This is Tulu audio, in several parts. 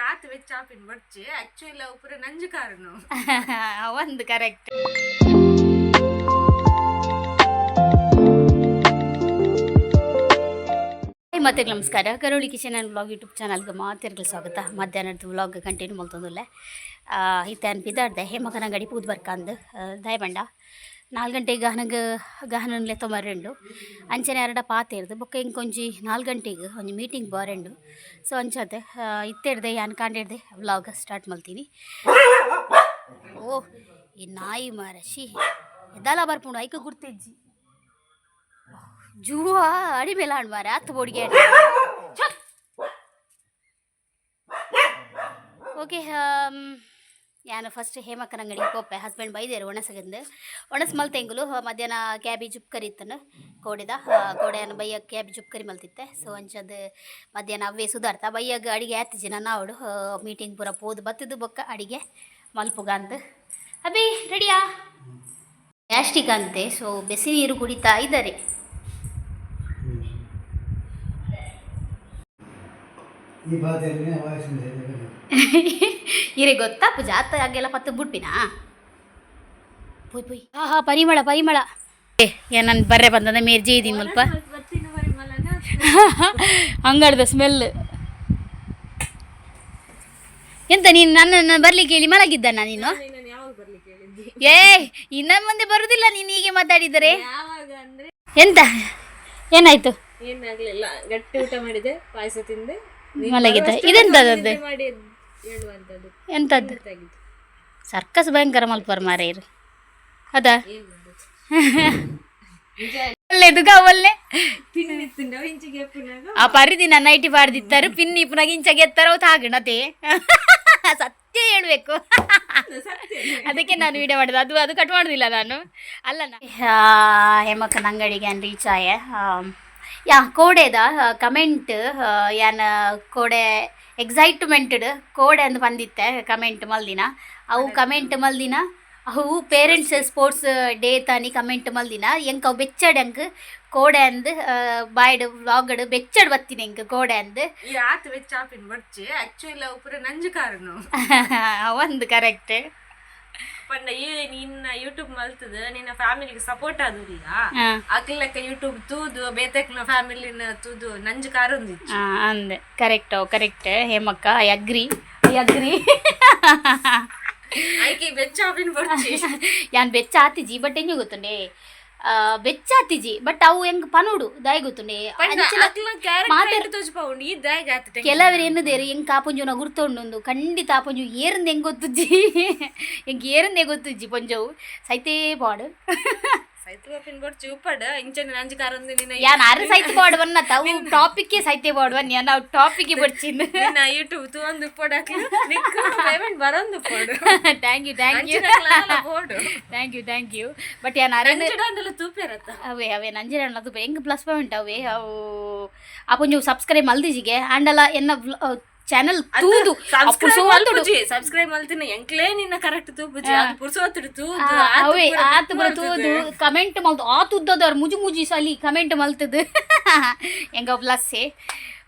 ಆತ್ ವೆಚ್ಚ ಆಪಿನ ಬಡ್ಚಿ ಆಕ್ಚುಲಿ ಅವು ಪೂರ ನಂಜು ಕಾರಣ. ಒಂದು ಕರೆಕ್ಟ್. ಮತ್ತೆ ನಮಸ್ಕಾರ, Karoli kitchen and vlog YouTube ಚಾನಲ್ಗೆ ಮಾತಿರ್ಗಲು ಸ್ವಾಗತ. ಮಧ್ಯಾಹ್ನದ ವ್ಲಾಗ್ ಕಂಟಿನ್ಯೂ ಮಲ್ತೊಂದುಲ್ಲೆ. ಇತ್ತೆ ಅನ್ಪಿದಾಡ್ದೆ ಹೇಮಕನ ಗಡಿ ಪೂದ್ ಬರ್ಕಂದು ದಯಬಂಡ 4 ಗಂಟೆಗೆ ಗಹನಗ ಗಹನನ್ಲೆ ತೊಮರೆಂಡು ಅಂಚನೆ ಅರಡ ಪಾತೆರ್ದು ಬೊಕ್ಕ ಇಂಕೊಂಜಿ 4 ಗಂಟೆಗೆ ಒಂಜಿ ಮೀಟಿಂಗ್ ಬಾರೆಂಡು. ಸೊ ಅಂಚತೆ ಇತ್ತೆಡ್ದೆ ಯಾನ್ ಕಾಂಡೆಡ್ದೆ ವ್ಲಾಗ್ ಸ್ಟಾರ್ಟ್ ಮಲ್ತೀನಿ. ಓ, ಈ ನಾಯಿ ಮಾರ, she, ಎದ್ದಾಲ ಬರ್ಪುಂಡು, ಐಕ ಗುರ್ತಿಜ್ಜಿ. ಜೂವ ಅಡಿ ಮೇಲೆ ಆಣ್ ಮಾರ ಅತ್ತು ಬೋಡಿಗೆ. ಓಕೆ, ಯಾನು ಫಸ್ಟ್ ಹೇಮಕ್ಕನ ಅಂಗಡಿಗೆ ಪೋಪೆ. ಹಸ್ಬೆಂಡ್ ಬೈದೇರು ಒಣಸಗಂದು ಒಣಸ್ ಮಲ್ತೆಂಗುಲು. ಮಧ್ಯಾಹ್ನ ಕ್ಯಾಬೇಜ್ ಉಪ್ಕರಿ ಇತ್ತನು ಕೋಡೆದ. ಕೋಡೆ ಬಯ್ಯ ಕ್ಯಾಬೇಜ್ ಉಪ್ಕರಿ ಮಲ್ತಿತ್ತೆ. ಸೊ ಅಂಚದ ಮಧ್ಯಾಹ್ನ ಅವೇ ಸುಧಾರ್ತ ಬಯ್ಯಾಗ ಅಡಿಗೆ ಆತಿಜಿ. ನನ್ನ ಅವಳು ಮೀಟಿಂಗ್ ಪೂರ ಪೋದು ಬತ್ತಿದ್ದು ಬೊಕ್ಕ ಅಡಿಗೆ ಮಲ್ಪುಗ ಅಂತ. ಅಭಿ, ರೆಡಿಯಾ? ಗ್ಯಾಸ್ಟಿಕ್ ಅಂತೆ, ಸೊ ಬಿಸಿ ನೀರು ಕುಡಿತಾ ಇದ್ದಾರೆ. ಈ ಬಾಧೆಯಲ್ಲಿ ವಯಸ್ಸಿನ ಇರೆ ಗೊತ್ತಾ ಪೂಜಾ ಆತ ಹಾಗೆಲ್ಲ ಪತ್ತು ಬಿಡ್ಪಿನಾ? ಪೋಯ್ ಪೋಯ್. ಹಾ ಹಾ, ಪರಿಮಳ ಪರಿಮಳ. ಏ ನಾನು ಬರ್ರೆ ಬಂದಂದ ಮೇರ್ಜಿ ಇದೀನಿ ಮುಲ್ಪ. ಬತ್ತಿನ ಪರಿಮಳನ. ಅಂಗಡ್ದ ಸ್ಮೆಲ್. ಎಂತ ನೀನು ನನ್ನನ್ನು ಬರ್ಲಿಕ್ಕೆ ಹೇಳಿ ಮಲಗಿದ್ದಾನ ನೀನು? ನಾನು ಯಾವಾಗ ಬರ್ಲಿಕ್ಕೆ ಹೇಳಿದ್ದು? ಏ, ಇನ್ನ ಮುಂದೆ ಬರುದಿಲ್ಲ ನೀನು ಹೀಗೆ ಮಾತಾಡಿದರೆ. ಯಾವಾಗ ಅಂದ್ರೆ? ಎಂತ, ಏನಾಯ್ತು? ಏನಾಗ್ಲಿಲ್ಲ, ಗಟ್ಟಿ ಊಟ ಮಾಡಿದೆ, ಪಾಯಸ ತಿಂದೆ, ನೀನ್ ಮಲಗಿದ್ದೆ. ಬರುವಷ್ಟರಲ್ಲಿ ಇದೆಂತದದ್ದು? ನಿದ್ದೆ ಮಾಡಿ ಹೇಳುವಂತದ್ದು. ಎಂತದ್ದು? ತೆಗಿತು. ಸರ್ಕಸ್ ಭಯಂಕರ ಮಲ್ಪರ್ ಮಾರೇರು ಅದ. ಏನ್ ಮಾಡುದು? ಒಳ್ಳೆದು ಒಳ್ಳೆ. ಪಿನ್ ಇತ್ತು ಇಂಚಿಗೆ ಎಪ್ಪುನಾಗ. ಆ ಪರಿದಿನ ನೈಟಿ ಬಾರ್ದಿತ್ತಾರೆ, ಪಿನ್ ಇಪ್ಪನಾಗ ಇಂಚಾಗ ಎತ್ತರ ತಾಗಣತೆ. ಸತ್ಯ ಹೇಳ್ಬೇಕು. ಅದಕ್ಕೆ ನಾನು ವಿಡಿಯೋ ಮಾಡಿದೆ. ಅದು ಅದು ಕಟ್ ಮಾಡೋದಿಲ್ಲ ನಾನು. ಅಲ್ಲ, ಹೇಮಕ್ಕನ ಅಂಗಡಿಗೆ ರೀಚ್ ಆಯೆ. ಯಾ ಕೋಡೆದ ಕಮೆಂಟ್ ಯಾನ್ ಕೋಡೆ ಎಕ್ಸೈಟ್ಮೆಂಟೆಡ್ ಕೋಡೆ ಅಂದ್ ಬಂದಿತ್ತೆ. ಕಮೆಂಟ್ ಮಲ್ದಿನ, ಅವು ಕಮೆಂಟ್ ಮಲ್ದಿನ, ಅವು parents sports day ತಾನಿ ಕಮೆಂಟ್ ಮಲ್ದಿನ. ಎಂಕ್ ಅವು ಬೆಚ್ಚಡ್, ಎಂಕ್ ಕೋಡೆ ಅಂದ್ ಬಾಯ್ಡ್ ವ್ಲಾಗಡ್ ಬೆಚ್ಚಡ್ ಬತ್ತಿನ ಎಂಕ್ ಕೋಡೆ ಅಂದ್. ಈ ಆತ್ ವೆಚ್ಚ ಆಪಿನ ಬಡ್ಚಿ ಆಕ್ಚುಲಿ ಅವು ಪೂರ ನಂಜು ಕಾರಣ. ಒಂದು ಕರೆಕ್ಟ್. ಪಂಡ ಈ ನಿನ್ನ ಯೂಟ್ಯೂಬ್ ಮಲ್ತದ ನಿನ್ನ ಫ್ಯಾಮಿಲಿಗೆ ಸಪೋರ್ಟ್ ಆದುಲ್ಲ. ಅಕ್ಲಕ್ಕ ಯೂಟ್ಯೂಬ್ ತೂದು ಬೇತಕ್ನ ಫ್ಯಾಮಿಲಿನ ತೂದು ನಂಜು ಕಾರೊಂದಿತ್ತು. ಅಂದೆ ಕರೆಕ್ಟ್, ಅವು correct Hemakka. I agree, I agree. ಐಕೆ ಬೆಚ್ಚ ಆಪಿನ ಬಡ್ಚಿ. ಯಾನ್ ಬೆಚ್ಚ ಆತಿಜಿ, ಬಟ್ ಎಂಜ ಗೊತ್ತುಂಡೆ, ಬೆಚ್ಚ ಆತಿಜಿ, ಬಟ್ ಅವು ಹೆಂಗ್ ಪನೋಡು ದಾಯ ಗೊತ್ತುಂಡೆ. ಪಂಡ ಅಕ್ಲ ಕ್ಯಾರೆಕ್ಟರ್ ತೋಜ್ಪಾವುಂಡು ಈ ದಾಯಗ ಆತ. ಕೆಲವರು ಎನ್ನುದೇರು ಎಂಕ್ ಆಪೊಂಜುನ ಗುರ್ತುಂಡು. ಖಂಡಿತ ಆಪೊಂಜು ಏರಂದು ಹೆಂಗ್ ಗೊತ್ತುಜ್ಜಿ, ಎಂಕ್ ಏರಂದೆ ಗೊತ್ತುಜ್ಜಿ. ಪೊಂಜವು ಸೈತೇ ಪಾಡು. ಸೈತು ಆಪಿನ ಬಡ್ಚಿ ಉಪ್ಪಡ ಇಂಚನೆ ನಂಜು ಕಾರೊಂದು ನಿನ್ನ ಯಾನ್ ಅರೆ ಸೈತ್ ಪಾಡು ಬನ್ನತ್ತ, ಅವು ಟಾಪಿಕ್ ಸೈತೆ ಪಾಡು ಬನ್ನಿ ನಾವು ಟಾಪಿಕ್ ಬಡ್ಚಿಂದು. ನಿನ್ನ ಯೂಟ್ಯೂಬ್ ತೂವೊಂದು ಉಪ್ಪಡು, ಅಕ್ಲ ನಿಕ್ಕು ಪೇಮೆಂಟ್ ಬರೊಂದು ಉಪ್ಪಡು. Thank you, thank you. ಅಂಚಿನಕ್ಲನ ಬೋಡು. Thank you, thank you. But ಯಾನ್ ಅರೆ ನಂಜುಡಾಂಡಲ ತೂಪೆರತ್ತ. ಅವೇ ಅವೇ ನಂಜಿರಣ್ಣ ಅದು ಹೆಂಗ್ ಪ್ಲಸ್ ಪಾಯಿಂಟ್. ಅವೇ ಅವು ಅಪ್ಪೊಂಜು ಸಬ್ಸ್ಕ್ರೈಬ್ ಮಲ್ದಿಜಿಗೆ ಆಂಡಲ ಎನ್ನ ಚಾನಲ್ ತೂದು ಸಬ್ಸ್ಕ್ರೈಬ್ ಮಲ್ತಿನ ಎಂಕ್ಲೇ ನಿನ್ನ ಕರೆಕ್ಟ್ ತೂಪುಜಿ, ಅದು ಪುರ್ಸೊತ್ತುಡು ತೂದು. ಅವೇ ಆತು ಬರ ತೂದು ಕಮೆಂಟ್ ಮಲ್ತು. ಆತು ಉದ್ದದವ್ರು ಮುಜು ಮುಜಿ ಸಲಿ ಕಮೆಂಟ್ ಮಲ್ತದು ಹೆಂಗ ಪ್ಲಸ್.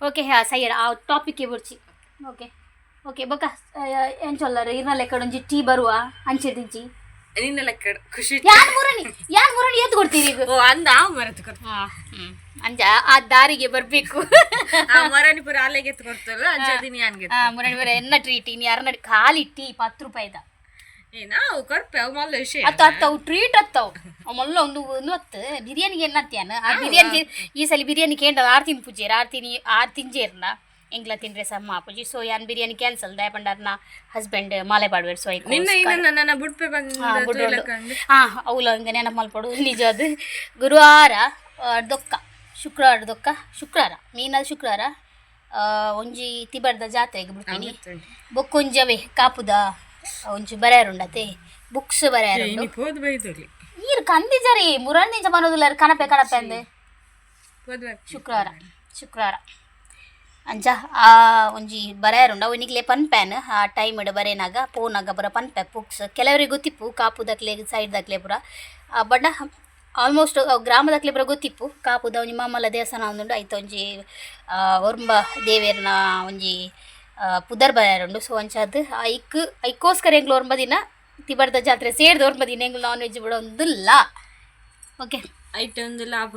ಓಕೆ, ಸೈ, ಆ ಟಾಪಿಕ್ ಬುಡ್ಚಿ. ಓಕೆ ಓಕೆ, ಬೊಕ ಎಂಚೊಲ್ಲರು? ಇರ್ನ ಲೆಕ್ಕಡೊಂಜಿ ಟೀ ಬರುವ ಅಂಚೆದಿಂಚಿ. ನಿನ್ನ ಲೆಕ್ಕ ಖುಷಿ. ಯಾನ್ ಮುರಣಿ, ಯಾನ್ ಮುರಣಿ ಎದ್ದು ಕೊಡ್ತೀರಿ ಈಗ? ಓ ಅಂದ ಆ ಮರತ್ ಕೊಡ್ತ. ಅಂಜ ಆ ದಾರಿಗೆ ಬರಬೇಕು. ಆ ಮರನಿ ಪೂರ ಅಲೆಗೆ ಎತ್ತು ಕೊಡ್ತಾರ ಅಂಚದಿನಿ ಯಾನ್ಗೆ. ಮುರಣಿ ಬರ ಎನ್ನ ಟ್ರೀಟ್ ಇನ್ನು ಯಾರನ್ನ ಖಾಲಿ ಟೀ 10 ರೂಪಾಯಿದ. ಏ, ನಾವು ಕೊರ್ಪೆ ಅವು ಮಲ್ಲ ವಿಷಯ. ಅತ್ತ ಅತ್ತ, ಅವು ಟ್ರೀಟ್ ಅತ್ತವು. ಅವು ಮಲ್ಲ ಒಂದು ಒಂದು ಹತ್ತು ಬಿರಿಯಾನಿಗೆ ಎನ್ನತ್ಯಾನ ಆ ಬಿರಿಯಾನಿ. ಈ ಸಲ ಬಿರಿಯಾನಿ ಕೇಂದ್ರ ಆರು ತಿನ್ ಪೂಜೆರ್ ಆರು ತಿನಿ ಆರು ತಿಂಜೇರ್ನ ಎಂಗ್ಲ ತಿನ್ರೆ ಸಮ್ಮ ಪೂಜಿ. ಸೊ ಯಾನ್ ಬಿರಿಯಾನಿ ಕ್ಯಾನ್ಸಲ್ ದಯಪಂಡಾರ್ನ ಹಸ್ಬೆಂಡ್ ಮಾಲೆ ಪಾಡ್ವೇರು, ಸೊ ನಿನ್ನ ಇನ್ನ ನನ್ನ ಬುಡ್ಪೆ ಬಂದ. ಹಾ, ಅವಲ ಹಂಗೆ ನೆನಪು ಮಲ್ಪಡು. ನಿಜ ಅದು. ಗುರುವಾರ ದೊಕ್ಕ ಶುಕ್ರವಾರ ದೊಕ್ಕ ಶುಕ್ರವಾರ ಮೀನದ ಶುಕ್ರವಾರ ಒಂಜಿ ತಿಬರ್ದ ಜಾತ್ರೆಗೆ ಬಿಡ್ತೀನಿ. ಬೊಕ್ಕೊಂಜವೇ ಕಾಪುದ ಒಂಜಿ ಬರೆಯರುಂಡತೆ, ಬುಕ್ಸ್ ಬರೆಯರುಂಡು. ಪೋದ್ ಬೈದೊಲಿ. ನೀರು ಕಂದಿಜರಿ ಮುರಣ್ ನಿಂಚ ಬರೋದಿಲ್ಲ, ಕಣಪೆ ಕಣಪೆ ಅಂದೆ. ಪೋದ್. ಶುಕ್ರವಾರ ಶುಕ್ರವಾರ. ಅಂಚ ಆ ಒಂಜಿ ಬರೆಯರುಂಡು ಅವು ನಿಕ್ಲೆ ಪನ್ಪೇನ್ ಆ ಟೈಮ್ ಬರೇನಾಗ ಪೋನಾಗ ಪೂರ ಪನ್ಪೆ ಬುಕ್ಸ್ ಕೆಲವರಿಗೆ ಗೊತ್ತಿಪ್ಪು ಕಾಪುದಕ್ಲೆ ಸೈಡ್ ದಕ್ಲೆ ಪೂರ. ಬಟ್ ಆಲ್ಮೋಸ್ಟ್ ಗ್ರಾಮದಕ್ಲೆ ಪೂರ ಗೊತ್ತಿಪ್ಪು. ಕಾಪುದ ಒಂಜಿ ಮಾಮಲ್ಲ ದೇವಸ್ಥಾನ ಒಂದುಂಡು, ಐತ ಒಂಜಿ ಒರ್ಂಬ ದೇವೆರ್ನ ಒಂಜಿ ಪುದರ್ ಬರೆಯರುಂಡು. ಸೊ ಅಂಚಾದ್ ಐಕ್ ಐಕ್ಕೋಸ್ಕರ ಎಂಕ್ಲು ಒರ್ಂಬ ದಿನ ತಿಬರ್ದ ಜಾತ್ರೆ ಸೇರ್ದು ಒರ್ಂಬ ದಿನ ಎಂಕ್ಲು ನಾನ್ ವೆಜ್ ಬಿಡೊಂದಿಲ್ಲ. ಓಕೆ. ಐಟ್ ಒಂದು ಲಾಭ.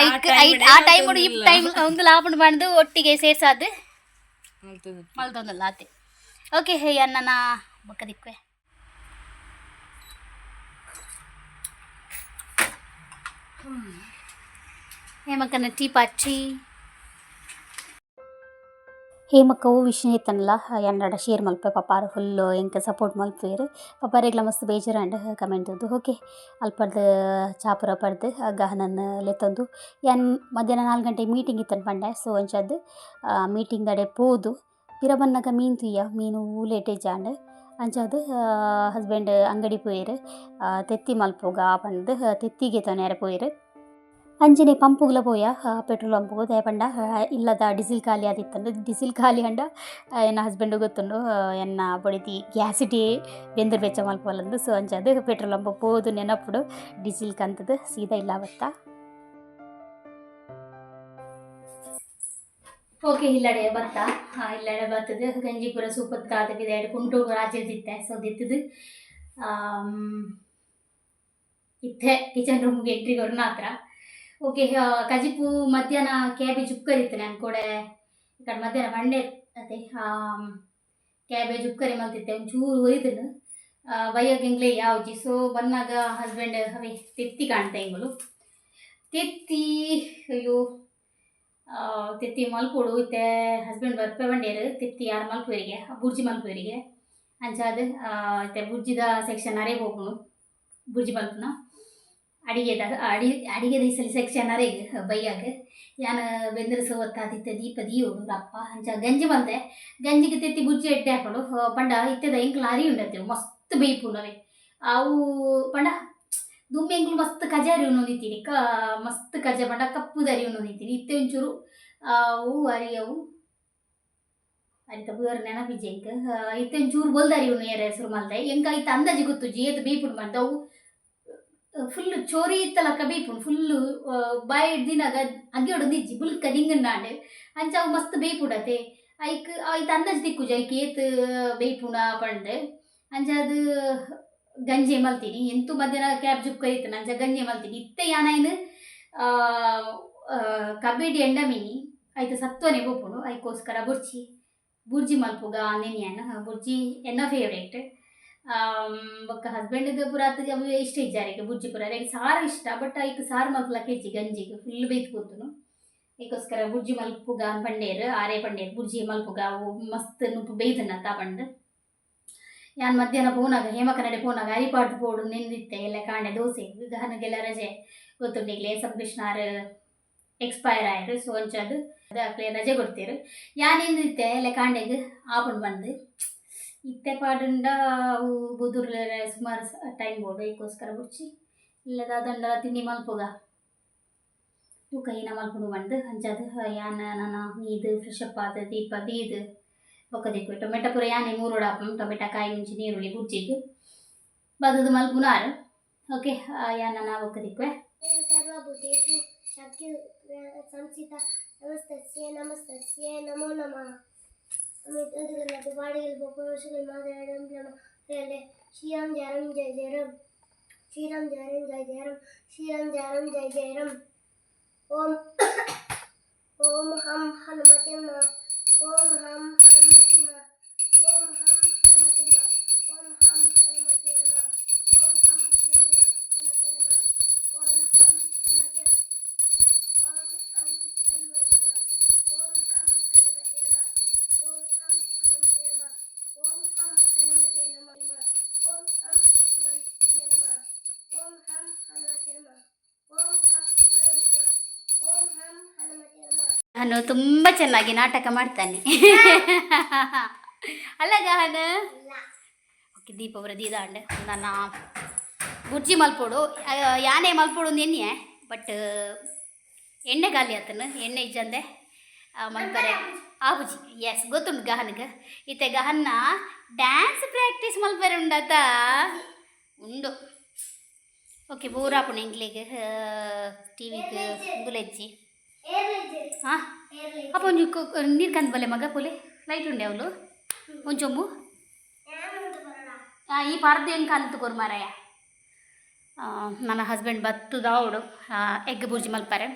ಐಕ್ ಆ ಟೈಮ್ ಈ ಟೈಮ್ ಒಂದು ಲಾಭ ಬಂದು ಒಟ್ಟಿಗೆ ಸೇರ್ಸಾದ್ ಮಲ್ತೊಂದುಲ್ಲ ಆತೆ. ಓಕೆ, ಹೇ ಅನ್ನ ಬೊಕ್ಕ ದಿಕ್ವೆ. ಹೇಮಕ್ಕನ ಟೀ ಪಾಚಿ. ಹೇಮಕ್ಕ ಓ ವಿಷಯ ಇತ್ತನಲ್ಲ ಎನ್ನಡ ಶೇರ್ ಮಲ್ಪೆ. ಪಪಾರ ಫುಲ್ ಎಂಕ್ ಸಪೋರ್ಟ್ ಮಲ್ಪುವೆರ್. ಪಪಾರೆಗ್ಲ ಮಸ್ತ್ ಬೇಜಾರಾಂಡ್ ಕಮೆಂಟ್ ತೂದು. ಓಕೆ, ಅಲ್ಪರ್ದ್ ಚಾಪುರ ಪರ್ದ್ ಗಹನನ್ ಲೆತ್ತೊಂದು ಯಾನ್ ಮಧ್ಯಾಹ್ನ 4 ಗಂಟೆ ಮೀಟಿಂಗ್ ಇತ್ತನ್ ಪಂಡೆ. ಸೊ ಅಂಚಾದ್ ಮೀಟಿಂಗ್ ದಡೆ ಪೋದು ಪಿರ ಬನ್ನಗ ಮೀನು ತೂಯ, ಮೀನು ಲೇಟ್ ಇಜ್ಜಾಂಡ್. ಅಂಚಾದ್ ಹಸ್ಬೆಂಡ್ ಅಂಗಡಿ ಪೋಯೆರ್, ತೆತ್ತಿ ಮಲ್ಪುಗ ಪಂದ್ ತೆತ್ತಿಗೆ ತೊನೆರೆ ಪೋಯೆರ್. ಅಂಚನೆ ಪಂಪುಗ್ಲ ಪೋಯ, ಪೆಟ್ರೋಲ್ ಪಂಪುಗು. ದಾಯೆ ಪಂಡ ಇಲ್ಲದ ಡೀಸೆಲ್ ಖಾಲಿ ಆದಿತ್ತಂದು. ಡೀಸೆಲ್ ಖಾಲಿ ಆಂಡ ಎನ್ನ ಹಸ್ಬೆಂಡ್ ಗೊತ್ತುಂಡು ಎನ್ನ ಬೊಡೆದಿ ಗ್ಯಾಸಿಟೇ ಬೆಂದುರ್ ಬೆಚ್ಚ ಮಲ್ಪೊಲಂದು. ಸೊ ಅಂಚಾದ್ ಪೆಟ್ರೋಲ್ ಪಂಪ್ ಪೋದು ನೆನಪುಡು ಡೀಸೆಲ್ ಕಂತುದು ಸೀದಾ ಇಲ್ಲ ಬತ್ತ. ಓಕೆ, ಇಲ್ಲಡೆ ಬತ್ತ. ಇಲ್ಲಡೆ ಬತ್ತದು ಗಂಜಿ ಪೂರ ಸೂಪತ್ತಾದ ಪಿದಾಯ್ಡ್ ಕುಂಟು ರಾಜದಿತ್ತೆ. ಸೊ ದಿತ್ತದು ಇತ್ತೆ ಕಿಚನ್ ರೂಮ್ಗೆ ಎಂಟ್ರಿ ಕೊರ್ನ ಹತ್ರ. ಓಕೆ, ಕಜಿಪು ಮಧ್ಯಾಹ್ನ ಕ್ಯಾಬೇಜ್ ಉಪ್ಕರಿ ಇತ್ತು. ನಾನು ಕೂಡ ಈ ಕಡೆ ಮಧ್ಯಾಹ್ನ ಬಂಡೆ ಅದೇ ಕ್ಯಾಬೇಜ್ ಉಪ್ಕರಿ ಮಲ್ತಿತ್ತೆ. ಒಂಚೂರು ಒರಿದನು ಬಯ್ಯಗ್ ಎಂಗ್ಲೇ ಯಾವ್ಜಿ. ಸೊ ಬನ್ನಾಗ ಹಸ್ಬೆಂಡ್ ಅವೇ ತೆತ್ತಿ ಕಾಣ್ತಾ ಎಂಗುಲು ತೆತ್ತಿ. ಅಯ್ಯೋ, ತೆತ್ತಿ ಮಲ್ಪೊಡು. ಇತ್ತೆ ಹಸ್ಬೆಂಡ್ ಬರ್ಪೆ ಬಂಡೇರು. ತೆತ್ತಿ ಯಾರು ಮಲ್ಪುವರಿಗೆ, ಬುರ್ಜಿ ಮಲ್ಪುವರಿಗೆ. ಅಂಚಾದ್ ಇತ್ತೆ ಬುರ್ಜಿದ ಸೆಕ್ಷನ್ ಅರೇ ಹೋಗುನು. ಬುರ್ಜಿ ಮಲ್ಪುನ ಅಡಿಗೆದ ಅಡಿಗೆದ ಈ ಸಲ ಸೆಕ್ಷನ್ ಅರೆಗ್ ಬಯ್ಯಾಗ. ಯಾನ್ ಬೆಂದರ ಸೋವತ್ತಾದಿತ್ತೆ ದೀಪ ದೀಯೋಡು ರಪ್ಪ. ಅಂಚ ಗಂಜಿ ಮಲ್ತೆ. ಗಂಜಿಗೆ ತೆತ್ತಿ ಬುರ್ಜಿ ಎಡ್ಡೆ ಹಾಕೊಂಡು ಪಂಡ ಇತ್ತೆದ ಎಂಕ್ಲ ಅರಿ ಉಂಡತ್ತೆ ಮಸ್ತ್ ಬೇಯ್ಪುನವೆ ಅವು. ಪಂಡ ದುಂಬಿ ಎಂಕ್ಲು ಮಸ್ತ್ ಕಜ ಅರಿ ಉನ್ನೊಂದಿತ್ತೀನಿ. ಕ ಮಸ್ತ್ ಕಜ ಪಂಡ ಕಪ್ಪುದ ಅರಿ ಉನ್ನೊಂದಿತ್ತೀನಿ. ಇತ್ತೆ ಒಂಚೂರು ಅವು ಅರಿ ಅವು ಅರಿತ ಪುದರ್ ನೆನಪಿಜ್ಜಿ ಎಂಕ್. ಇತ್ತೆ ಒಂಚೂರು ಬೊಲ್ದು ಅರಿ ಉಣ್ಣು ಹೆಸರು ಮಲ್ದೆ. ಎಂಕ್ ಐತ ಅಂದಾಜಿ ಗೊತ್ತುಜ್ಜಿ ಏತ್ ಬೇಯ್ಪುಂಡು ಪಂದ್. ಅವು ಫುಲ್ ಚೋರಿ ಇತ್ತಲಕ್ಕ ಬೇಯ್ಪುಂಡು. ಫುಲ್ಲು ಬಾಯಿ ದಿನಾಗ ಅಗ್ಯೋಡೊಂದು ಇಜ್ಜಿ, ಬುಲ್ಕ ದಿಂಗಂಡಾಂಡ್. ಅಂಚ ಅವು ಮಸ್ತ್ ಬೇಯ್ಪುಂಡತೆ. ಐಕ್ ಐತ ಅಂದಾಜು ತಿಕ್ಕುಜಿ ಐಕ್ ಏತ್ ಬೇಯ್ಪುಂಡ ಪಂದ್. ಅಂಚಾದ್ ಗಂಜಿ ಮಲ್ತೀನಿ. ಎಂತು ಮಧ್ಯಾಹ್ನ ಕ್ಯಾಬ್ ಜುಪ್ ಕರಿತನ, ಅಂಚ ಗಂಜಿ ಮಲ್ತೀನಿ. ಇತ್ತೆ ಯಾನ್ ಕಬ್ಬೇಡಿ ಎಂಡ ಮೀನಿ ಐತ ಸತ್ವನೆ ಪೋಪುಂಡು. ಐಕೋಸ್ಕರ ಬುರ್ಜಿ ಬುರ್ಜಿ ಮಲ್ಪುಗ ನೆನ್ಯಾನ್. ಬುರ್ಜಿ ಎನ್ನ ಫೇವ್ರೇಟ್. ಬೊಕ್ಕ ಹಸ್ಬೆಂಡ್ಗೆ ಪೂರ ಅವು ಇಷ್ಟ ಇಜ್ಜಾರಿಗೆ ಬುರ್ಜಿ ಪೂರ. ಅರೆಗ್ ಸಾರು ಇಷ್ಟ, ಬಟ್ ಐಕ್ ಸಾರು ಮಲ್ಪಲಕ್ಕೆ ಇಜ್ಜಿ. ಗಂಜಿಗೆ ಫುಲ್ ಬೇಯ್ತು ಕೂತುನು. ಐಕೋಸ್ಕರ ಬುರ್ಜಿ ಮಲ್ಪುಗ ಪಂಡೇರು, ಆರೇ ಪಂಡೇರು ಬುರ್ಜಿ ಮಲ್ಪುಗ, ಅವು ಮಸ್ತ್ ನುಪ್ಪು ಬೇಯ್ತನತ್ತ ಪಂಡ್. ಯಾನ್ ಮಧ್ಯಾಹ್ನ ಪೋನಾಗ ಹೇಮ ಕನ್ನಡ ಪೋನಾಗ ಅರಿಪಾಡ್ದು ಪೋಡು ನೆಂದಿತ್ತೆ ಎಲ್ಲ ಕಾಂಡೆ ದೋಸೆ. ಗಹನಗೆಲ್ಲ ರಜೆ ಗೊತ್ತುಂಡು ಈಗಲೇ. ಎಸ್ ಎಂ ಕೃಷ್ಣಾರ್ ಎಕ್ಸ್ಪೈರ್ ಆಯರು. ಸೊ ಅಂಚಾದ್ ಅಕ್ಲೆ ರಜೆ ಕೊಡ್ತೇರು. ಯಾನ್ ಎಂದಿತ್ತೆ ಎಲ್ಲ ಕಾಂಡೆಗ್ ಆಪುಂಡು ಬಂದು. ಇತ್ತೆ ಪಾಡುಂಡ ಅವು ಬುದುರ್ಲೆರೆ ಸುಮಾರು ಟೈಮ್ ಬೋಡು. ಐಕೋಸ್ಕರ ಬುರ್ಚಿ ಇಲ್ಲದ ತಿಂಡಿ ಮಲ್ಪುಗ ತೂಕ ಏನ ಮಲ್ಪುಂಡು ಬಂದು. ಅಂಚಾದ್ ಯಾನ್ ನನ ಮೀದು ಫ್ರೆಶ್ ಅಪ್ ಆದ್ ದೀಪ ದೀದ್ ಬೊಕ್ಕ ದಿಕ್ಕು. ಟೊಮೆಟೊ ಪೂರ ಯಾನೆ ಮೂರೋಡು ಆಪುಂಡು. ಟೊಮೆಟೊ ಕಾಯಿ ಮುಂಚಿ ನೀರುಳ್ಳಿ ಬುರ್ಜಿಗ್ ಬದದು ಮಲ್ಪುನಾರು. ಓಕೆ, ಯಾನ್ ನನ ಬೊಕ್ಕ ದಿಕ್ಕುವೆ. ಸರ್ವಭೂತೇಷು ಶಕ್ತಿ ಸಂಸ್ಥಿತ ನಮಸ್ತಸ್ಯೈ ನಮಸ್ತಸ್ಯೈ ನಮೋ ನಮಃ. ಶ್ರೀರಾಮ್ ಜಯ ರಾಮ್ ಜಯ ಜಯ ರಾಮ್, ಶ್ರೀರಾಮ್ ಜಯ ರಾಮ್ ಜಯ ಜಯ ರಾಮ್, ಶ್ರೀರಾಮ್ ಜಯ ರಾಮ್ ಜಯ ಜಯ ರಾಮ್. ಓಂ ಓಂ ಹಂ ಹನುಮತೆ ನಮಃ. ಓಂ ಹಂ ಹನುಮತೆ ನಮಃ. ಓಂ ಹಂ ಹನುಮತೆ ನಮಃ. ಓಂ ಹಂ ಹನುಮತೆ ನಮಃ. ಓಂ ಹಂ ಹನುಮತೆ ನಮಃ. ಓಂ ಹಂ ಹನುಮತೆ ನಮಃ. ಓಂ ಹಂ ಹನುಮತೆ ನಮಃ. ಓಂ ಹಂ ಹನುಮತೆ ನಮಃ. ಓಂ ಹಂ ಹನುಮತೆ ನಮಃ. ಓಂ ಹಂ ಹನುಮತೆ ನಮಃ. ಓಂ ಹಂ ಹನುಮತೆ ನಮಃ. ಓಂ ಹಂ ಹನುಮತೆ ನಮಃ. ಓಂ ಹಂ ಹನುಮತೆ ನಮಃ. ಓಂ ಹಂ ಹನುಮತೆ ನಮಃ. ನಾನು ತುಂಬ ಚೆನ್ನಾಗಿ ನಾಟಕ ಮಾಡ್ತಾನೆ ಅಲ್ಲ ಗಹನ? ಓಕೆ, ದೀಪ ಅವರ ದೀದಾಂಡ್. ನನ್ನ ಬುರ್ಜಿ ಮಲ್ಪೋಡು ಯಾನೆ ಮಲ್ಪೋಡು ನೆನ್ನೆ, ಬಟ್ ಎಣ್ಣೆ ಖಾಲಿ ಆತನು. ಎಣ್ಣೆ ಇಜ್ಜಂದೆ ಮಲ್ಪರೆ ಆಪುಜಿ. ಎಸ್, ಗೊತ್ತುಂಡು ಗಹನ್ಗೆ. ಇತ್ತೆ ಗಹನ್ನ ಡ್ಯಾನ್ಸ್ ಪ್ರಾಕ್ಟೀಸ್ ಮಲ್ಪರೆ ಉಂಡತ ಉಂಡು. ಓಕೆ, ಬೋರ್ ಆಪುಂಡು ಎಂಕ್ಲೆಗ್ ಟಿವಿಗ್ ಗುಲೆಜ್ಜಿ. ಹಾಂ, ಅಪ್ಪ, ಒಂಜಿ ನೀರು ಕಂದ್ ಬಲ್ಲೆ ಮಗ. ಪೋಲೆ, ಲೈಟ್ ಉಂಡೆ ಅವಳು ಒಂಚೊಂಬು. ಈ ಪರ್ದೆ ಹೆಂಗೆ ಕಲ್ತು ಕೊರು ಮಾರಾಯ. ನನ್ನ ಹಸ್ಬೆಂಡ್ ಬತ್ತುದ ಅವಳು ಎಗ್ ಬುರ್ಜಿ ಮಲ್ಪಾರೆ.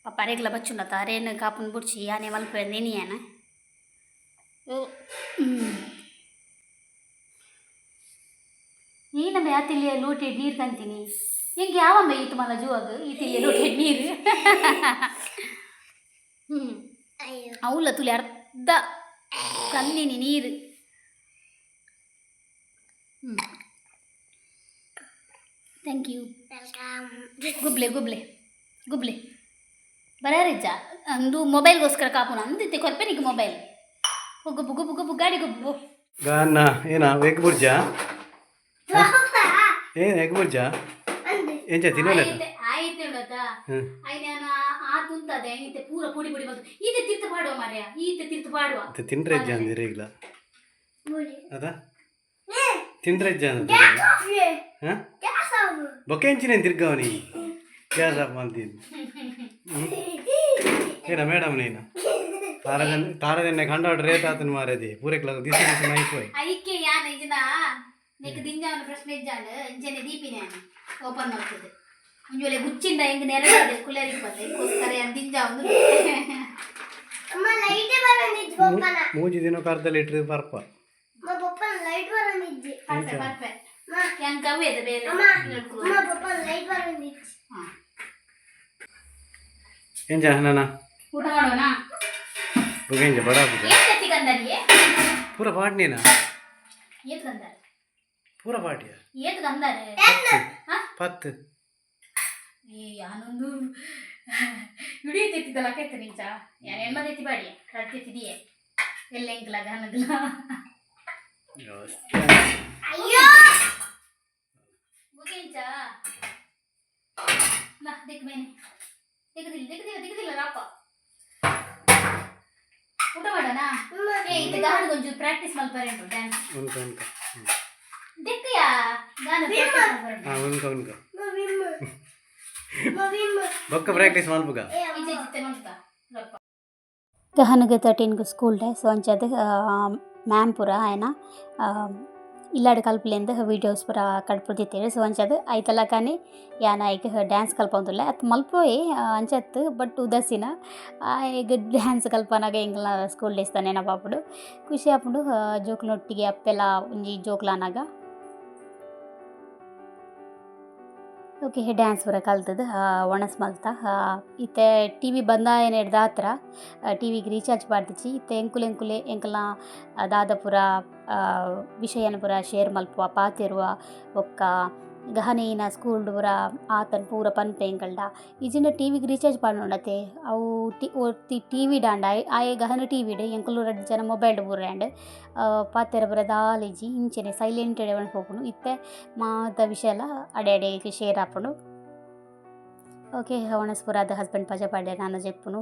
ಪಾಪ, ಅರೆಗ್ಲ ಬಚ್ಚುಂಡತ. ಅರೇನು ಕಾಪುನ್ ಬುಡ್ಚಿ, ಯಾನೆ ಮಲ್ಪೆ ನೆನಿಯಾನ. ನೀನಮ್ಮ ಯಾತಿಲ್ಲಿಯ ಲೋಟೆಡ್ ನೀರು ಕಂತೀನಿ ಹೆಂಗೆ ಯಾವಮ್ಮ ಈತು ಮಲ್ಲ ಜುವಾಗ ಈತಿಲ್ಲಿಯ ಲೋಟೆಡ್ ನೀರು. ಅಯ್ಯೋ. ಅವಲ ತುಲಿ ಅರ್ಧ ಕಲ್ಲಿನಿ ನೀರು. Thank you. Welcome. ಗುಬ್ಲೆ ಗುಬ್ಲೆ ಗುಬ್ಲೆ ಬರಾರಿಜ್ಜ ಅಂದು ಮೊಬೈಲ್ಗೋಸ್ಕರ ಕಾಪುನ ಅಂದಿತ್ತೆ. ಕೊರ್ಪೆ ನಿಕ್ ಮೊಬೈಲ್. ಗುಬ್ಬು ಗುಬ್ಬು ಗುಬ್ಬು, ಗಾಡಿ ಗುಬ್ಬು. ಗಾನ ಏನ ಎಗ್ ಬುರ್ಜಾ? ಏನು ಎಗ್ ಬುರ್ಜಾ? ಎಂಚ ತಿನ್ನಲ್ಲ. ಆಯ್ತು ಹೇಳತ್ತಾ. ಆಯ್ತು, ಆ ತುಂತದೆ ಈತೆ ಪೂರ ಪುಡಿ ಪುಡಿ ಬಂತು. ಈತೆ ತಿರ್ತು ಪಾಡುವ ಮಾರ್ಯ, ಈತೆ ತಿರ್ತು ಪಾಡುವ. ಮತ್ತೆ ತಿಂಡ್ರೆ ಇಜ್ಜ ಅಂದಿರ ಇಲ್ಲ ಅದ ತಿಂಡ್ರೆ ಇಜ್ಜ ಅಂದ. ಹಾಂ, ಬೊಕ್ಕೆ ಎಂಚಿನ ತಿರ್ಗವನಿ ಗ್ಯಾಸ್ ಆಫ್ ಅಂತೀನಿ ಏನ ಮೇಡಮ್? ನೀನು ತಾರದನ್ನೆ ತಾರದನ್ನೆ ಕಂಡಾಡ್ ರೇಟ್ ಆತನ ಮಾರೇದಿ ಪೂರೆಕ್ಲ ದಿಸ ದಿಸ ಮೈಪೋಯ್. ಐಕೆ ಯಾನ ಇಜ್ನ ನಿಕ್ ದಿಂಜಾವನ ಪ್ರಶ್ನೆ ಇಜ್ಜಾಂಡ್ ಇಂಚನೆ ದೀಪಿನ ಓಪನ್ ಮಾಡ್ತದೆ. ಒಂಜಿ ವೇಳೆ ಗುಚ್ಚಿಂದ ಹೆಂಗ್ ನೆರಳಾದೆ ಕುಲ್ಲರಿಗೆ ಬಂದೆ ಇಂಕೋಸ್ಕರ ಯಾನ್ ದಿಂಜಾವೊಂದು. ಅಮ್ಮ, ಲೈಟ್ ಬರಂದಿಜ್ಜಿ ಪಪ್ಪನ. ಮೂಜಿ ದಿನ ಅರ್ಧ ಲೀಟ್ರ್ ಪರ್ಪ. ಅಮ್ಮ, ಪಪ್ಪನ ಲೈಟ್ ಬರಂದಿಜ್ಜಿ. ಪರ್ಪೆ ಪರ್ಪೆ ಯಾನ್ ಕವ್ಯದ ಬೇಲೆ. ಅಮ್ಮ, ಅಮ್ಮ, ಪಪ್ಪನ ಲೈಟ್ ಬರಂದಿಜ್ಜಿ. ಎಂಚ ನಾನ? ಊಟ ಮಾಡೋಣ. ಬೊಕ್ಕೆ ಎಂಚ ಬಡ ಪೂಜ? ಏನ್ ಕತ್ತಿ ಕಂದರಿಯೇ? ಪೂರ ಪಾಟ್ನೇನಾ? ಏತ್ ಕಂದಾರೆ? ಪೂರ ಪಾಟಿಯ? ಏತ್ ಕಂದಾರೆ? ಪತ್ತು. ಏ, ಯಾನೊಂದು ಇಡೀ ತೆತ್ತಿದ್ದಲ್ಲ ಕೈತ ನಿಂಚ. ಯಾನ್ ಹೆಣ್ಮ ತೆತ್ತಿ ಬಾಡಿ ರಡ್ ತೆತ್ತಿದೀಯೆ ಎಲ್ಲ ಎಂಕ್ಲ ಗನಗ್ಲ. ಅಯ್ಯೋ. ಮುಗಿಂಚ ನಾ ದಿಕ್ ಮೇನೆ ದಿಕ್ಕದಿಲ್ಲ ದಿಕ್ಕದಿಲ್ಲ ದಿಕ್ಕದಿಲ್ಲ ರಾಪ. ಊಟ ಮಾಡೋಣ. ಏ, ಇದು ಗಾನಗೊಂಚು ಪ್ರಾಕ್ಟೀಸ್ ಮಲ್ಪರೆ ಉಂಟು ಡ್ಯಾನ್ಸ್. ಉನ್ಕ ಉನ್ಕ. ದಿಕ್ಕಯಾ, ಗಾನ ಪ್ರಾಕ್ಟೀಸ್ ಮಲ್ಪರೆ ಉಂಟು. ಹಾಂ, ಉನ್ಕ ಉನ್ಕ. ಮವಿಮ್ಮ ಮವಿಮ್ಮ. ಬೊಕ್ಕ ಪ್ರಾಕ್ಟೀಸ್ ಮಲ್ಪುಗ. ಈಚೆ ಚಿತ್ತೆ ಮಲ್ತ ರಪ್ಪ. ಗಹನಗೆ 13ಗ್ ಸ್ಕೂಲ್ ಡೇ. ಸೊ ಅಂಚಾದ್ ಮ್ಯಾಮ್ ಪೂರ ಆಯನ ಇಲ್ಲಾಡ್ ಕಲ್ಪಲೆಂದ್ ವೀಡಿಯೋಸ್ ಪೂರ ಕಡ್ಪುದಿತ್ತೆರ್. ಸೊ ಅಂಚಾದ್ ಐತಲಕನೆ ಯಾನ್ ಐಕ್ ಡ್ಯಾನ್ಸ್ ಕಲ್ಪೊಂದುಲ್ಲೆ ಅತ್ ಮಲ್ಪೊಯೆ ಅಂಚತ್. ಬಟ್ ಉದಾಸೀನ. ಆಯಗ್ ಡ್ಯಾನ್ಸ್ ಕಲ್ಪನಗ ಎಂಕಲ್ನ ಸ್ಕೂಲ್ ಡೇಸ್ ದ ನೆನಪಾಪುಂಡು, ಖುಷಿ ಆಪುಂಡು ಜೋಕ್ಲ್ನೊಟ್ಟಿಗೆ ಅಪ್ಪೆಲ ಒಂಜಿ ಜೋಕ್ಲಾನಗ. ಓಕೆ, ಡ್ಯಾನ್ಸ್ ಪೂರ ಕಲ್ತುದು ಒಣಸ್ ಮಲ್ತ. ಇತ್ತೆ ಟಿವಿ ಬಂದಾಯನೆಡ್ದಾತ್ರ ಟಿವಿಗ್ ರೀಚಾರ್ಜ್ ಪಾಡ್ದಿಜಿ. ಇತ್ತೆ ಎಂಕುಲು ಎಂಕುಲೆ ಎಂಕಲ್ನ ದಾದ ಪೂರ ವಿಷಯನ ಪೂರ ಶೇರ್ ಮಲ್ಪುವ, ಪಾತೆರುವ. ಬೊಕ್ಕ ಗಹನೇನ ಸ್ಕೂಲ್ಡ್ ಪೂರ ಆತನ್ ಪೂರ ಪನ್ಪೆ ಎಂಕಲ್ಡ. ಇಜಿಂಡ ಟಿವಿಗ್ ರೀಚಾರ್ಜ್ ಪಾಡೊಂಡತೆ ಅವು ಟಿ ಒರ್ತಿ ಟಿವಿ ಡಾಂಡ ಆಯೆ ಗಹನ ಟಿವಿಡ್, ಎಂಕುಲು ರಡ್ಡ್ ಜನ ಮೊಬೈಲ್ಡ್ ಪೂರ ಆಂಡ್ ಪಾತೆರ ಪೂರ ದಾಲ ಇಜ್ಜಿ. ಇಂಚನೆ ಸೈಲೆಂಟ್ ಪೋಪುಂಡು. ಇತ್ತೆ ಮಾತ ವಿಷಯಲ ಅಡೆ ಅಡೆ ಶೇರ್ ಆಪುಂಡು. ಓಕೆ, ಒಣಸ್ ಪೂರ ಆದ್ ಹಸ್ಬೆಂಡ್ ಪಜೆ ಪಾಡ್ಡೆ, ನಾನು ಜೆಪ್ಪುನು.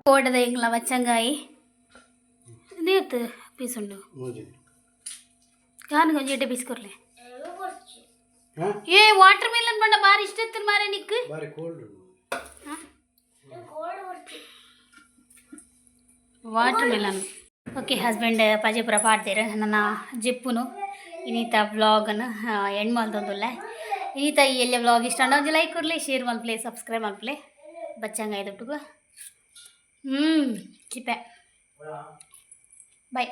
ಕೋಡದ ಎಂಗ್ಲ ಬಚ್ಚಂಗಾಯಿ ನೇತ್ ಪೀಸ್ ಉಂಡು. ಮೂಜಿ. ಕಾನ್ಗೆ ಒಂಜಿ ಎಡ್ಡೆ ಪೀಸ್ ಕೊರ್ಲೆ. ಹಾಂ. ಏ, ವಾಟರ್ ಮೆಲನ್ ಬಂಡ ಬಾರಿ ಇಷ್ಟ ಇತ್ತು ಮಾರೆ ನಿಕ್. ಬಾರಿ ಕೋಲ್ಡ್ ಉಂಡು. Water melon. ಓಕೆ, ಹಸ್ಬೆಂಡ್ ಪಜೆ ಪೂರ ಪಾಡ್ದೇರು, ನನ್ನ ಜೆಪ್ಪುನು. ಇನಿತ ವ್ಲಾಗನ್ನು ಎಂಡ್ ಮಲ್ತೊಂದುಲ್ಲೆ. ಇನಿತ ಈ ಎಲ್ಲ ವ್ಲಾಗ್ ಇಷ್ಟ ಅಂಡ ಒಂಜಿ ಲೈಕ್ ಕೊರ್ಲೆ, ಶೇರ್ ಮಲ್ಪಲೆ, ಸಬ್ಸ್ಕ್ರೈಬ್ ಮಲ್ಪಲೆ. ಬಚ್ಚಂಗಾಯಿ ದೊಟ್ಟುಗು. ಹ್ಞೂ, ಚಿಪ್ಪೆ. ಬಾಯ್.